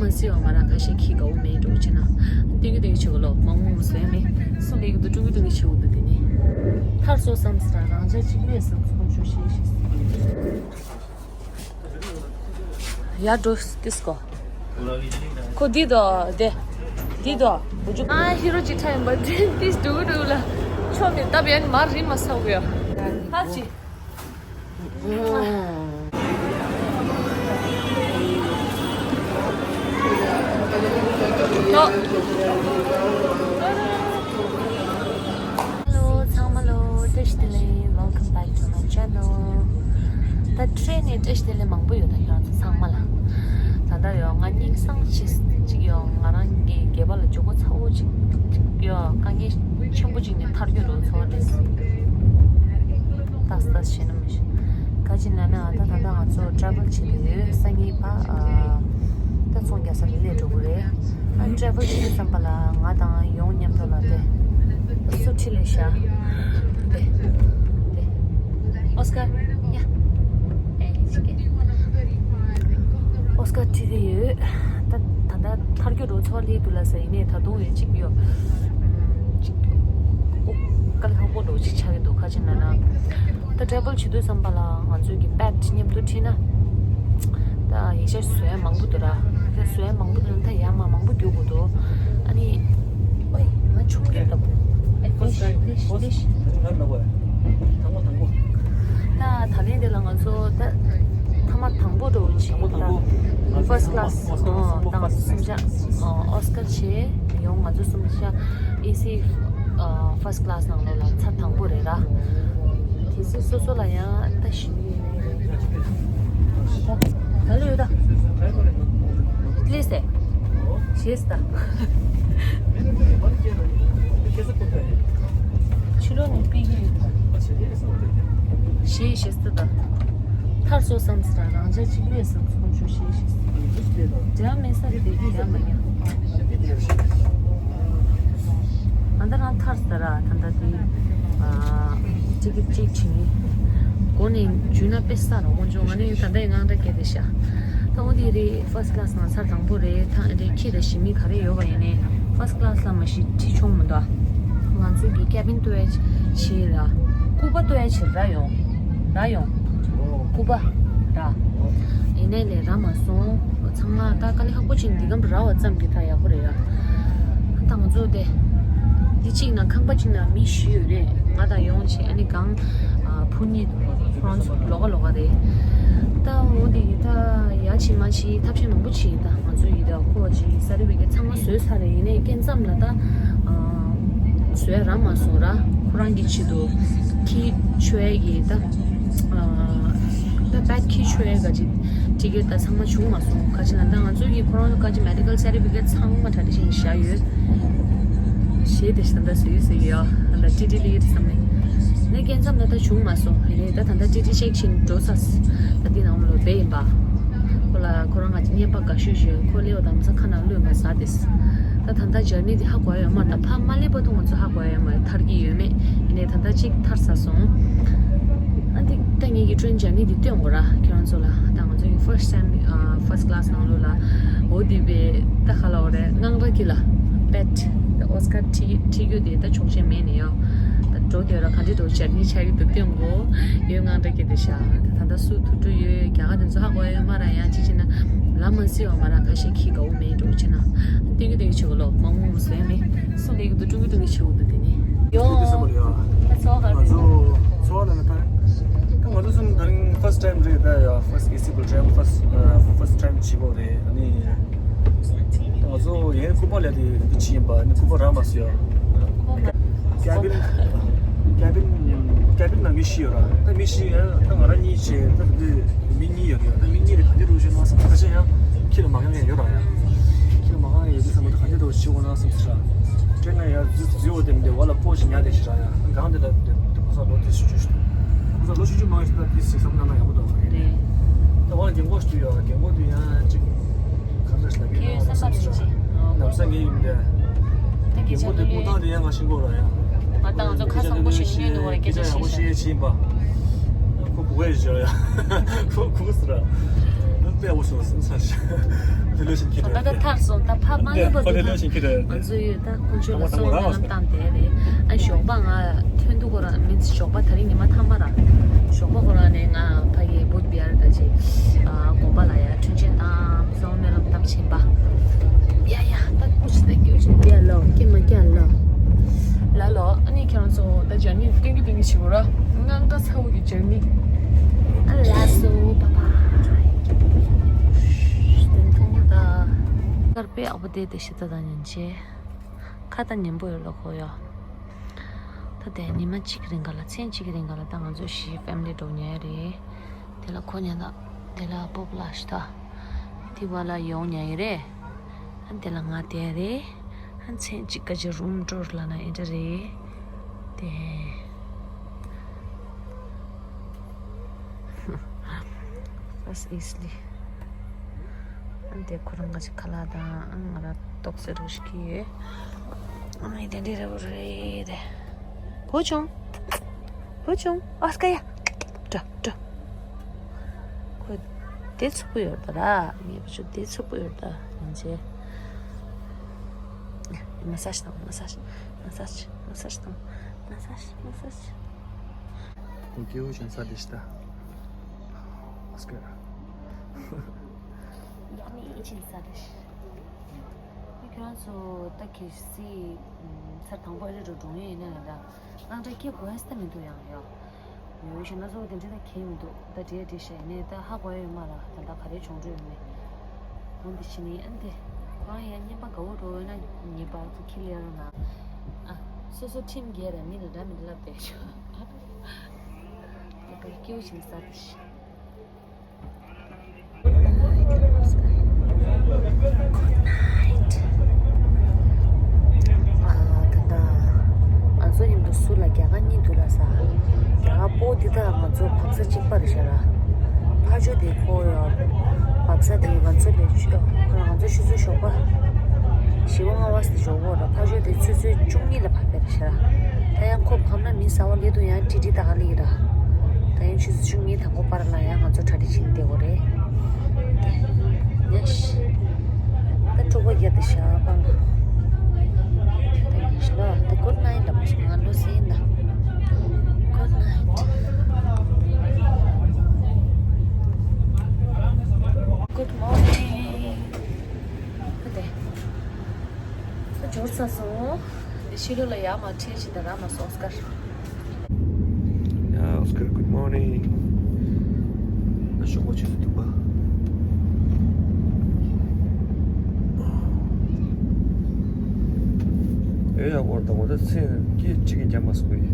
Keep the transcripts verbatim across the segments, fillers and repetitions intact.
མ་སྲིད་བ་མ་ར་ཁ་ཤས་ཁྱི་དགའ་བོ་མེད་འགྲོ་ཆེ་ན། ཏིང་གི་ཏིང་གི་ཆེ་གོ་ལོ་མང་མང་བཟོས་མེད། སུ་ལེགས་འདུག་ཀྲུང་གི་ཀྲུང་གི་ཆེ་གོ་འདུག་དེ་ནི། ཐར་སོ་བསམ་སྲ་རང་ཅག་གཅིག་མེད་བསམ་སོ་ཁོང་ཆུ་ཤེས་ཤེས། ཡ་འགྲོ་ཏིས་གོ། ཁོ་འདི་དོ་དེ། འདི་དོ་བུ་ཆུ། ཨ་ཧི་རོ་ཅི་ཁྲ་ཡིན་པ་འདི་ཏིས་འགྲོ་གི་འགྲོ་ལ། ཆོ་མི་སྟབས་ཡན་མར་རིམ་མ་ས་གོ་ཡ། ཧ་ཅི། Hello ཚང་མ་ལོ། བཀྲ་ཤིས་བདེ་ལེགས། Welcome back to my channel. ད་ཁྲེན་ནས་བཀྲ་ཤིས་བདེ་ལེགས་མང་པོ་ཡོད། ད་ཁྱེད་རང་ཚོ་ཚང་མ་ལ། ད་ལྟ་ཡོད་ང་སྙིང་སང་ཅིག་ཅིག་ཡོད། ང་རང་གི་སྒལ་པ་ལ་འཇུག་པ་ཚ་བོ་ཅིག་ཅིག་ཡོད། དཀའ་ངལ་ཆེན་པོ་ཅིག་ནས་ཐར་རྒྱུ་རོ་ཚོར་རེད། ཏག་ཏག་བྱས་ན་མི་ཤེས། ག་ཅི་ན་ན་ད་ད་ལྟ་ང་ཚོ་travel་བྱེད་དུ་ཡོད། སང་ཉིན་ཕ་ཨ་ད་ཚོང་རྒྱག་ས་ལ་སླེབས་འགྲོ་གི་རེད། ཨ་travel བྱེད་དུས་ཙམ་པ་ལ་ང་དང་ཡོང་མཉམ་དུ་ལ་དེ་སུ་ཁྲིད་ལས་ཤག་དེ་དེ་ཨོ་སི་ཀར་ཡ་ཨེ་ཅི་ཀེ་ཨོ་སི་ཀར་ཁྲིད་དེ་ཡོད། ད་ད་ད་ཐར་རྒྱུ་རོ་ཚོགས་ལས་དུ་ལ་ཟེར་ཡིན་ནས་ད་དུང་ཡོད་ཅིག་ཡོད། ཅིག་ཨོ་དཀའ་ལས་ཁག་པོ་འགྲོ་ཅིག་ཆགས་ཀྱི་འདུག་ཁ་ཅིག་ན་ན། ད་travel བྱེད་དུས་ཙམ་པ་ལ་ང་ཚོའི་གི་pad མཉམ་དུ་ཁྲིད་ན། ད་ཡིག་ཆ་བཟོ་ཡ་མང་པོ་འདུག་ར། ད་བཟོ་ཡ་མང་པོ་འདུག་ན་ད་ཡར་མར་མང་པོ་རྒྱུག་དགོས་འདུག་ཨ་ནི། ཨོའི་ང་ཆུང་དུས་ལྟ་བུ། ད་ད་ལན་དེ་ལ་ང་ཚོ་ད་ཐ་མ་དང་པོ་འགྲོ་བྱེད་ད་first class ད་ང་ཚོ་གསུམ་ཆ་ཨོ་སི་ཀར་བྱེད་ཡོང་ང་ཚོ་གསུམ་ཆ་ཨེ་སི། ཨ་first class ནང་ལོགས་ལ་ཚར་དང་པོ་རེད་ར། དེ་ཚོ་སོ་སོ་ལ་ཡང་ལྟ་ཞིབ་ཡོད་ནའི་རེད། ད་ལོས་ཡོད་ད། ལས་སེ། ཞེས་ད། ཕྱི་ལོགས་ནས་ཕེབས་ཀྱི་ཡོད། ཞེས་ཞེས་ད། ཐར་སོ་བསམ་ས་རང་ཅག་གཅིག་མེད་བསམ་སོ་ཁོང་ཆུ་ཤེས་ཤེས། འབྲེལ་བ་མེད་ས་རེད་དེ་ཡིན་ཡང་མ་ཡིན། ཨ་ད་རང་ཐར་ས་ར་ད་ད་དེ་ཨ་ཅིག་གི་ཅིག་ཆིང་གོ་ནས་འཇུས་ན་དཔེ་ས་ར་དབང་ཆུང་ང་ནི་ད་ད་ཡི་དངངས་སྐྲག་སྐྱེས་ཏེ་ཤ། ད་འོ་དེ་རེད། first class ནང་ཚར་དང་པོ་རེད། ད་རེད་ཁྱི་ལ་ཞི་མི་ག་རེ་ཡོད་པ་ཡིན་ནའི་first class ལ་མ་ཤི་ཁྲི་ཆུང་མི་འདུག་ང་ཚོ་གི་cabin ལྟོས་ཡ་ཆེ་ར། སྐུ་པ་ལྟོས་ཡ་ཆེ་ར་ཡོང་། ར་ཡོང་། སྐུ་པ་ར། ཡིན་ནའི་ལས་ར་མ་སོང་། ཚང་མ་ད་དཀའ་ལས་ཁག་པོ་ཆེ་འདི་གམ་ར་བ་ཙམ་གྱི་ད་ཡག་པོ་རེད་ཡ། ད་ང་ཚོ་དེ་འདི་གཅིག་ན་ཁང་པ་གཅིག་ན་མི་བཞི་ཡོད་རེད། ང་དང་ཡོང་བྱས་ཨ་ནི་གང་ཨ་བུ་གཉིས་ཁོ་རང་ཚོ་ལོགས་ཀ་ལོགས་ཀ་རེད། ད་འོ་དེ་ད་ཡ་ཆེ་མ་ཆེ་ཐབས་ཤེས་མང་པོ་བྱས་ད་ང་ཚོ་ཡི་ད་ཁོ་ཅིག་ས་རི་བི་གི་ཚང་མ་བཟོས་ཚར་རེད། ཡིན་ནའི་སྐྱེ་མཚམས་ལ་ད་ཨ་བཟོས་ཡ་རག་མ་སོང་ར། ཁོ་རང་གི་ཆེད་དུ་ཁྱི་མཆོད་ཡ་གི་ད་ཨ་ད་པད་ཁྱི་མཆོད་ཡ་ག་ཅིག་ཊི་ཀེ་ཊི་ད་ཚང་མ་བྱུང་མ་སོང་། ཁ་ཅིག་ལ་ད་ང་ཚོ་གི་ཁོ་རང་ཚོ་ག་ཅིག་མེ་ཌི་ཀལ་སར་ཊི་ཕི་ཀེ་ཊི་ཚང་མ་གྲ་སྒྲིག་བྱས་བཞག་ཡོད། ཞེས་དེ་ཞིག་ད་ལྟ་བཟོས་ཡོད་བཟོས་ཡོད། ད་ལྟ་ཊི་ཊི་ལི་ཡོད་བསམ་ནས་ནས་སྐྱེ་མཚམས་ལ་ད་བྱུང་མ་སོང་། ཡིན་ནའི་ད་ད་ལྟ་ཊི་ཊི་ཅེག་བྱེད་འགྲོ་ས་ད་འདི་ནང་ལོ་བེ་ཡིན་པ། ཁོ་ལ་ཁོ་རང་ང་ཅིག་བརྙན་པར་དགའ་ཤོས་ཤིག་ཁོ་སླེབས་པ་དང་མཚམས་ཁ་ནང་གློད་མ་ཟ་དེས། ད་ད་ལྟ་ཇར་ནི་དེ་ཧ་གོ་ཡ་ཡོད་མ་རེད། ད་ཕ་མ་སླེབས་པ་དུང་ང་ཚོ་ཧ་གོ་ཡ་ཡོད་མ་རེད། ཐར་གྱི་ཡོད་མེད། ཡིན་ནའི་ད་ལྟ་གཅིག་ཐར་ས་སོང་། ཨ་འདི་ད་ངེད་ཀྱི་ཊི་རེན་ཇར་ནི་དེ་སྟོན་དགོས་ར་ཁྱེད་རང་ཚོ་ལ། ད་ང་ཚོ་ཡི་first time ཨ་first class ནང་ལོགས་ལ་འོ་དེ་བས་ད་ཁ་ལ་འོ་རེད། དངངས་སྐྲག་གི་ལ་པད་ད་ཨོ་སི་ཀར་ཁྲིད་ཁྲིད་རྒྱུ་དེ་ད་ཆོག་ཤེས་མེད་ནས་ཡོད། ད་འགྲོ་དེ་ར་ག་འདྲ་འགྲོ་ཇར་ནི་ཆགས་ཀྱི་འདུག་སྟོན་དགོས་ཡོད། དངངས་སྐྲག་གི་དེ་ཤ་ད་ད་ལྟ་སུ་དུ་ཀྲུ་ཡོད་རྒྱ་གར་དེ་ཚོ་ཧ་གོ་ཡ་ཡོད་མ་ར། ཡང་ཅི་བྱས་ན་ལ་མ་སི་ཡོད་མ་ར། ཁ་ཤས་ཁྱི་དགའ་བོ་མེད་འགྲོ་བྱས་ན་སྟོན་གྱི་སྟོན་གྱི་ཆེ་གོ་ལོ་མང་མོ་བཟོས་མེད། སུ་ལས་ཀྱི་འདུག་ཀྲུང་གི་ཀྲུང་གི་ཆེ་བོ་འདུག་དེ་ནི་ཡོ། ད་ཚོ་ག་ང་ཚོ་ཚོ་ལ་ལ་ད་ད་ང་ཚོ་གསུམ་ད་རིང་first time རེད། ད་ཡ་first ཨེ་སི་པོ་ཊི་རེད། first first time བྱེད་པོ་རེད། ཨ་ནི་ད་ང་ཚོ་ཡན་སྐུ་པར་ལས་དེ་འདི་བྱེད་ཡིན་པ། ཨ་ནི་སྐུ་པར་རག་མ་སོང་ཡ། cabin cabin cabin ནང་མི་བཞི་ཡོད་ར། ད་མི་བཞི་ཡ་ད་ང་རང་གཉིས་བྱས་ད་འདི་མི་གཉིས་ཡོད་ཡ། ད་མི་གཉིས་རེད། ག་འདི་རུ་བཞོན་ན་སམ་ཁ་ཆེ་ཡ། ཁྱི་ལ་མ་གང་ཡ་ཡོད་ར་ཡ། ཁྱི་ལ་མ་གང་ཡ་ཡོད་དུས་སམ་ད་ག་འདི་རུ་བཞི་འོ་ན་སམ་སི་ར། ཊེན་ན་ཡ་རྫི་རྫི་འོ་དེ་འདི་བ་ལ་པོ་ཞིག་ཉལ་དེ་ཞི་ར་ཡ། གང་འདི་ལ་འདི་འདི་ཕོ་ས་ལོ་དེ་ཞུ་ཞུ་ཞུ། ཕོ་ས་ལོ་ཞུ་ཞུ་མ་ཡོད་ད་དེ་སི་སམ་ན་ན་ཡ་མོ་དོ་རེད། ད་བ་ལ་རྒན་གོག་ཞུ་ཡ་རྒན་གོག་དེ་ཡ་ཅིག་གང་འདྲ་ཞིག་ལ་ཁྱི་ཡོད་སམ་ས་ཞིག་ཅིག་ནམ་ས་ངའི་ཡུམ་དེ། ད་ཀྱི་རྒན་གོག་དེ་ཀུན་ཐང་དེ་ཡ་ང་ཤིང་གོ་ར་ཡ། ང་དང་ང་ཚོ་ཁ་བཟང་པོ་ཞིག་ཉོས་འདུག་བ་རེད། སྐད་ཆ་བཤད་ཤག་ཁོ་བུ་ཡ་བཞག་ཡ། ཁོ་ཁུག་སི་ར། ནི་དཔེ་བོ་སོང་སེམས་ཚ་ཤག་ད་ད་ཐར་སོང་། ད་ཕ་མ་ཡིན་པ་འདུག་ད་ང་ཚོ་ཡོད། ད་ཁོང་ཚོའི་ལ་སོང་སྨོན་ལམ་བཏང་བསྡད་རེད། ཨ་ཞོགས་པ་ང་ཐོན་དུས་ཁོ་རང་མིན་ཞོགས་པ་དེ་རིང་ཉི་མ་ཐ་མ་ར། ཞོགས་པ་ཁོ་རང་ནས་ང་ཕ་གི་བུད་བི་ཧར་ད་ཅིག་ཨ་དགོན་པ་ལ་ཡ་འཕྲིན་ཆེན་བཏང་སོང་སྨོན་ལམ་བཏང་ཕྱིན་པ། ཡ་ཡ་ད་ཀུ་ཤི་ད་ཀུ་ཤི་ཡ་ལོ་ཀི་མ་ཀྱ་ལོ། ལ་ལོ། ཨ་ནི་ཁྱེད་རང་ཚོ་ད་ཇར་ནི་སྟོན་གི་སྟོན་གི་བྱེད་དགོས་ར། ང་དགའ་ཚ་བོ་གི་ཇར་ནི། ཨ་ལ་སོ་བ་བ། སྟོན་ཐུང་ད། དཀར་པོའི་ཨ་བོ་དེ་དེ་ཤི་ད་ད་ཉན་ཆེ། ཁ་ད་ཉན་པོ་ཡོད་ལ་ཁོ་ཡོ། ད་དེ་ཉི་མ་གཅིག་གི་རིང་ག་ལ་མཚན་གཅིག་གི་རིང་ག་ལ་ད་ང་ཚོ་བཞི་ཕེ་མི་ལི་འགྲོ་ཉན་རེད། དེ་ལ་ཁོ་ཉན་ད། དེ་ལ་པོ་པ་ལ་ཤི་ད། དེ་བ་ལ་ཡོང་ཉན་ཡི་རེད། ཨ་དེ་ལ་ང་དེ་རེད། ཨ་མཚན་གཅིག་ག་ཅི་རུམ་ཊུར་ལ་ན་ཨེ་འདྲ་རེད། དེ། That's easily. ཨ་དེ་ཁོ་རང་ག་ཅི་ཁ་ལག་དང་ཨ་ང་ར་ཏོག་ཙེ་རུ་ཤི་གི་ཡོད། ཨ་དེ་འདྲ་རེད་པོ་རེད། བུ་ཆུང་། བུ་ཆུང་། ཨོ་སྐ་ཡ། འགྲོ་འགྲོ། ཁོ་དེ་ཚུགས་པོ་ཡོད་ད་ར། ངའི་བུ་ཆུང་དེ་ཚུགས་པོ་ཡོད་ད། ཡིན་ཅེ། མ་སཱཇ་དང་མ་སཱཇ། མ་སཱཇ། མ་སཱཇ་དང་། མ་སཱཇ། མ་སཱཇ། ཁོང་སྐྱེ་བོ་ཆེན་ས་དེ་ཤི་ད། ཨོ་སྐ་ཡ། Yummy ཆེན་ས་དེ་ཤི། ཁྱོད་རང་ཚོ་ད་གལ་སྲིད་ཚར་དང་པོ་ཨེ་རེ་འགྲོ་འགྲོ་ཡིན་ན་ཡང་ད་དངངས་སྐྲག་སྐྱེ་དགོས་ས་མི་འདུག་ཡང་ཡོ། ཡོ་ཞེ་ན་ཚོ་དེ་འདྲ་ད་གལ་མི་འདུག་ད་འདྲེ་འདྲེ་ཤ་ཡིན་ནས་ད་ཧ་གོ་ཡ་ཡོད་མ་ར། ད་ད་ག་རེ་བྱུང་འགྲོ་ཡོད་མེད། འོན་ཏེ་ཕྱི་ནས་ཨ་འདི་ཁོ་རང་ཡང་རྔན་པ་དགའ་བོ་འགྲོ་ཡོད་ན་ངེས་པར་དུ་ཁྱི་ལས་རོགས་གནང་ཨ། སོ་སོ་ཁྲིམས་འགལ་ར་མི་ལ་འདྲ་མི་འདྲ་ལབ་བསྡད་ཤོག་ངེས་པར་སྐྱེ་བོ་ཞིག་ཟ་དེ་ཤི། Good night. ཨ་ད་ད། ང་ཚོ་མཉམ་དུ་སུ་ལ་རྒྱ་གར་གཉིས་འདུག་ལ་ས། རྒྱ་གར་པོ་འདི་དག་ང་ཚོ་བག་ས་གཅིག་པ་རེད་ཤག་ར། ཕར་ཕྱོགས་དེ་ཁོ་ཡོད། བག་ས་དེ་ང་ཚོ་ལས་ཆུ་ཁོ་ང་ཚོ་ཆུ་ཚོད་ཞོགས་པ། བཞི་པ་ལྔ་པ་ཟེར་ཞོགས་པ་ར། ཕར་ཕྱོགས་དེ་ཆུ་ཚོད་བཅུ་གཉིས་ལ་ཕར་ཕེབས་རེད་ཤག་ར། ད་ཡང་ཁོ་ཕམ་ན་མི་ཟ་བ་སླེབས་དུས་ཡང་ཀྲི་ཀྲི་ད་ག་སླེབས་ཀྱི་ར། ད་ཡང་ཆུ་ཚོད་བཅུ་གཉིས་དང་པོ་པར་ལ་ཡང་ང་ཚོ་གྲ་སྒྲིག་བྱེད་བསྡད་དགོས་རེད། ཡེ་ཤི། ད་ཕྲུ་གུ་རྒྱབ་ཏུ་བཞག་པ་ལ། ད་ཡེ་ཤི་ལ་ད་good night ལབ་པ་ཞིག་ང་འགྲོ་ཟིན་ད། Good night. Good morning. ད་དེ། ད་འབྱོར་ཚར་སོང་། ཕྱི་ལོགས་ལ་ཡར་མར་ཁྲིད་བྱེད་དང་ར་མ་སོང་ཨོ་སྐར། Yeah, Oscar, good morning. ཨ་ཞོགས་པ་ཆུ་ཚོད་བདུན་པ། ཨེ་ཡ་བོར་དང་འོ་ད་ཚེ་སྐད་ཅིག་གིས་རྒྱབ་མ་སོང་བས།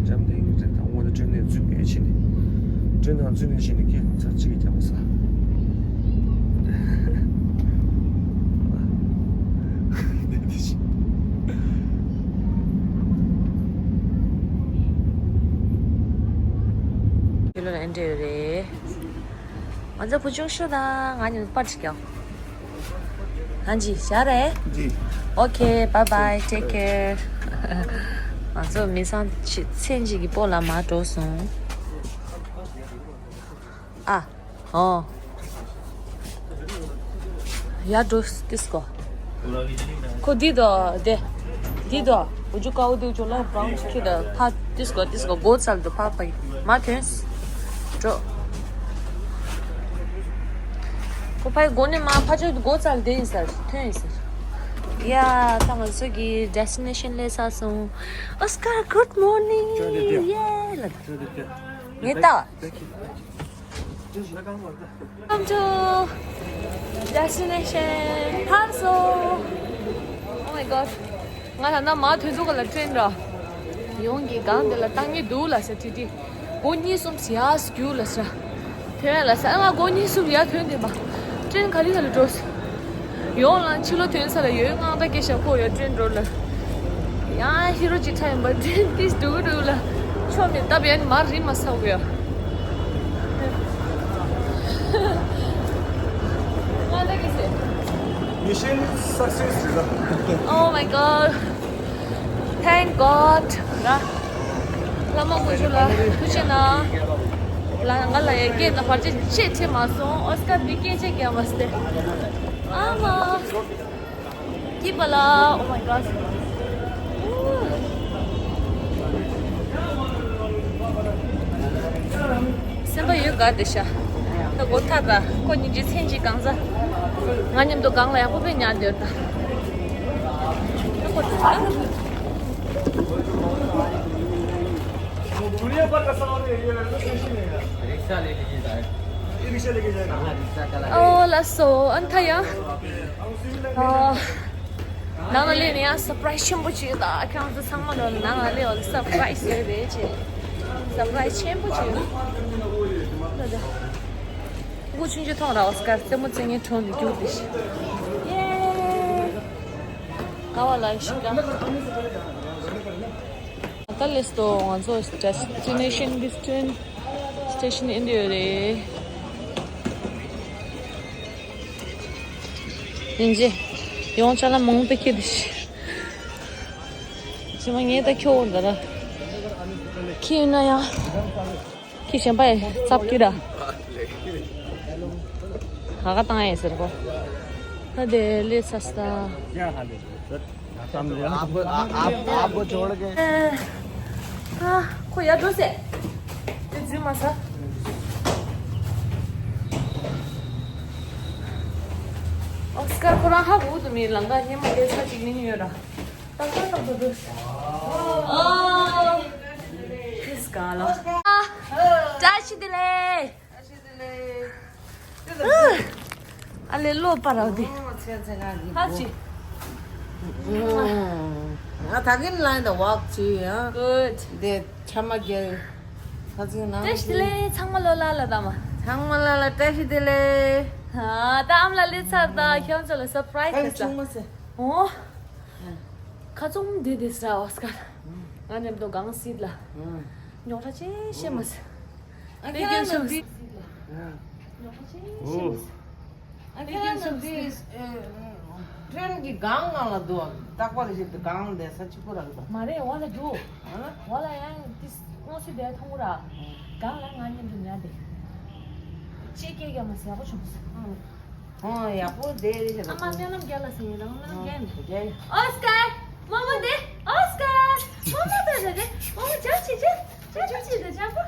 འཇམ་ཐིང་རེད་དང་འོ་ད་ཀྲེན་ནས་རྫུན་པའི་ཕྱིན་ནས། ཀྲེན་ནང་རྫུན་པའི་ཕྱིན་ནས་སྐད་ཚར་གཅིག་གིས་རྒྱབ་མ་སོང་། ཡུལ་ལ་ཨེ་འདྲ་ཡོད་རེད། ང་ཚོ་བུ་ཆུང་ཤོ་དང་ང་གཉིས་པར་ཅིག་ཀྱང་། ཧན་ཇི་ཤ་རེད། ཇི། Okay, bye bye, take care. ང་ཚོ་མི་སང་ཕྱི་ཚེས་གཅིག་གི་སྤོ་ལ་མར་འགྲོ་སོང་། ཨ། ཨོ། ཡར་འགྲོ་ཏིས་ཀོ། ཁོ་འདི་དོ་དེ། འདི་དོ་འུ་ཅུ་ཀའུ་དེ་ཅོ་ལ་བང་ཁྱི་ད་ཕ་ཏིས་ཀོ་ཏིས་ཀོ་སྒོ་ཚལ་དུ་ཕ་ཕ་ཡི་མ་ཐོན། འགྲོ། ཁོ་ཕའི་སྒོ་ནས་མ་ཕ་ཆོས་སྒོ་ཚལ་དེ་ཡིན་ས་ཐོན་ཡིན་ས། ཡ་ད་ང་ཚོ་གི་destination སླེབས་ཚར་སོང་། Oscar, good morning. ཅོ་དེ་དེ། ཡེ་ལ། ཅོ་དེ་དེ། ངེ་ད། Welcome to destination. ཕར་སོང་། Oh my god. ང་ད་ལྟ་མར་ཐོན་ཚུགས་ག་ལ་ཀྲེན་ར། ཡོང་གི་སྒང་དེ་ལ་བཏང་གི་འདུག་ལ་ས་ཏི་ཏི། སྒོ་གཉིས་གསུམ་ཡར་རྒྱུགས་ལ་ས། ཐོན་ལ་ས་ང་སྒོ་གཉིས་གསུམ་ཡར་ཐོན་དེ་མ། ཀྲེན་ག་ལི་ག་ལ་འགྲོ། ཡོང་ལ་ཕྱི་ལོགས་ཐོན་ས་ལ་ཡོད་དངངས་སྐྲག་སྐྱེ་ཤ་ཁོ་ཡོད་ཀྲེན་འགྲོ་ལ། ཡང་ཧི་རོ་ཅིག་ཁྲ་ཡིན་པ་ཀྲེན་ཏིས་འགྲོ་གི་འགྲོ་ལ། ཆོ་མི་སྟབས་ཡ་ནི་མར་རིམ་མ་ས་བ་ཡ། དངངས་སྐྲག་སྐྱེ་ཤ། Mission success རེད་ད། Oh my god. Thank God. ར། བླ་མ་དཀོན་མཆོག་ལ་ཐུགས་རྗེ་གནང་། ལ་ང་ལ་ཡ་སྐད་ན་བར་ཆད་ཅེས་ཁྲིད་མ་སོང་ཨོ་སྐར་འདི་སྐད་ཆ་རྒྱག་མ་སྟེ། ཨ་མ། སྐྱིད་པ་ལ། Oh my god. སེམས་པ་ཡོད་དགའ་བསྡད་ཤག་ད་སྒོ་ཐག་ད་ཁོ་གཉིས་ཀྱི་མཚན་གཅིག་གང་ཟ། ང་མཉམ་དུ་སྒང་ལ་ཡག་པོ་དཔེ་ཉར་འདོད་ད། ད་ཁོ་ད། दुनिया भर का सामान है, ये लड़का स्टेशन है यार। रिक्शा ले लीजिए साहब। ये रिक्शा लेके जाएगा। हाँ, रिक्शा चला। ओ लसो अंथया। ནང་ལ་སླེབས་ནས་ཡང་སར་པ་རའི་སི་ཆེན་པོ་ཅིག་ད་ཁྱེད་རང་ཚོ་ཚང་མ་ལོ་ནང་ལ་སླེབས་པ་སར་པ་རའི་སི་རེད་རེད་ཅེས། སར་པ་རའི་སི་ཆེན་པོ་ཅིག་ཡོད། ད་ད། སྐུ་ཆུང་ཆུང་མཐོང་ར་ཨོ་སི་ཀར་རྩེད་མོ་རྩེ་མཁན་གྲོངས་ནས་རྒྱུགས་ཏེ་ཤི། ཡེ། ཀ་བ་ལ་ཤི་ཀ་ད་ལེས་ཏོ་ང་ཚོ་ཌེ་སི་ཊི་ནེ་ཤན་གི་ཊེན་སི་ཊེ་ཤན་ཨིན་དུ་ཡོད་རེད། ཡིན་ཅི། ཡོང་ཆ་ལ་མང་པོ་ཁྱེར་དུ་ཤི། ཕྱི་མ་ངས་ད་ཁྱོད་འོང་ད་ར། ཁྱེད་ཡིན་ན་ཡང་། ཁྱི་གཞན་པ་ཡི་ཚབ་ཀྱི་ར། ཧ་ག་བཏང་ཡས་ཟེར་གོ། ད་དེ་ལས་ས་ས། आपको आप, आपको छोड़ के। ཨ་ཁོ་ཡར་འགྲོ་ཟེར། དེ་འཛུལ་མ་ས། ཨོ་སི་ཀར་ཁོ་རང་ཧ་གོ་དུ་མི་ལང་ཀ་སྙེ་མ་དེ་ས་ཅིག་ནི་ཡོད་ར། ཏག་ཏག་ཏག་ཏག་ཏག་ཨོ། ཕིས་ག་ལ། བཀྲ་ཤིས་བདེ་ལེགས། བཀྲ་ཤིས་བདེ་ལེགས། ཨ་ལེ་ལོ་པ་ར་དེ། ཨོ་ཚེ་ཚེ་ང་གི་ཧ་ཅི། ང་ད་གིན་ལ་ཡིན་ད་ཝག་ཅི་ཡ། Good. དེ་ཆ་མ་རྒྱལ། ཁ་ཚིག་ནང་བཀྲ་ཤིས་བདེ་ལེགས་ཚང་མ་ལོ་ལ་ལ་ད་མ། ཚང་མ་ལ་ལ་བཀྲ་ཤིས་བདེ་ལེགས། ཧ་ད་ཨམ་ལ་ལི་ཚར་ད་ཁྱོད་ཚོ་ལ་སར་པ་རའི་སི་ད། ཨོ། ཁ་ཚོམ་དེ་དེ་ས་ཨོ་སི་ཀར། ང་མཉམ་དུ་གང་སྲིད་ལ། ཉོག་ཁྲ་ཆེ་ཤེས་མ་སྲིད། ཨ་ཁྱེད་རང་ཚོ་འདི། ཉོག་ཁྲ་ཆེ་ཤེས་མ་སྲིད། ཨ་ཁྱེད་རང་ཚོ་འདི། ཊེན་གྱི་སྒང་ནང་ལ་འདུག་རྟག་པར་ཞིག་ཏུ་སྒང་འདི་ས་ཆི་པོ་རག་འདུག་མ་རེད་འོ་ལ་འདུག་འོ་ལ་ཡང་འདི་སྔོན་སྲིད་དེ་མཐོང་ར། སྒང་ལ་ང་མཉམ་དུ་ཉལ་དེ། ཅེས་སྐད་རྒྱབ་མ་སྲིད་ཡག་པོ་བྱུང་སོང་། ཨོ་ཡག་པོ་དེ་རེད་ཤག་ཨ་མ་སྨོན་ལམ་རྒྱག་ལ་ཟེར་ཡིན་རང་སྨོན་ལམ་རྒྱག་ནས། རྒྱག་ཨོ་སི་ཀར། རྨོ་མོ་དེ། ཨོ་སི་ཀར། རྨོ་མོ་དེ་རེད་དེ། རྨོ་མོ་ཇག་ཆི་ཆི། ཇག་ཆི་ཆི་དེ་ཇག་པོ།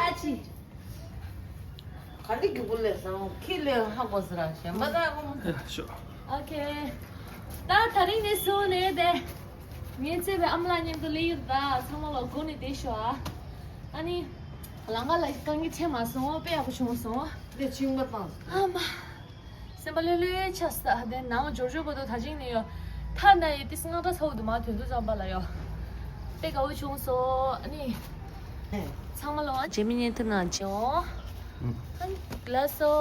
ཨ་ཆི། ག་འདི་གི་བུ་ལས་སང་ཁྱི་ལས་ཧ་གོ་ཟེར་ར་གཞན་པ་ད་གོ་མོ། ཨ་ཤོ། ཨོ་ཁེ། ད་ད་རིང་ནས་བཟུང་ནས་དེ། ངའི་བརྩེ་བའི་ཨ་མ་ལགས་མཉམ་དུ་སླེབས་ཡོད་ད་ཚང་མ་ལ་སྒོ་ནས་བསྡད་ཤོག་ཨ། ཨ་ནི། ལང་ཀ་ལ་རྐང་གི་ཆེ་མ་སོང་དཔེ་ཡག་པོ་བྱུང་སོང་། དེ་ཆུང་མ་བཏང་། ཨ་མ། སེམས་པ་ལྷོད་ལྷོད་ཆགས་སོང་། དེ་ནང་འབྱོར་འབྱོར་བར་དུ་ད་ཅིག་ནས་ཡོད། ཐ་ན་ཡི་ཏིས་སྔགས་གྲྭ་ཚ་བོ་དུ་མ་དོན་དུ་བརྩམས་པ་ལ་ཡོད། དཔེ་དགའ་བོ་བྱུང་སོང་ཨ་ནི། ཚང་མ་ལ་རྗེས་མའི་བརྙན་ཐུང་ནང་མཇལ་ཡོང་། ལགས་སོ།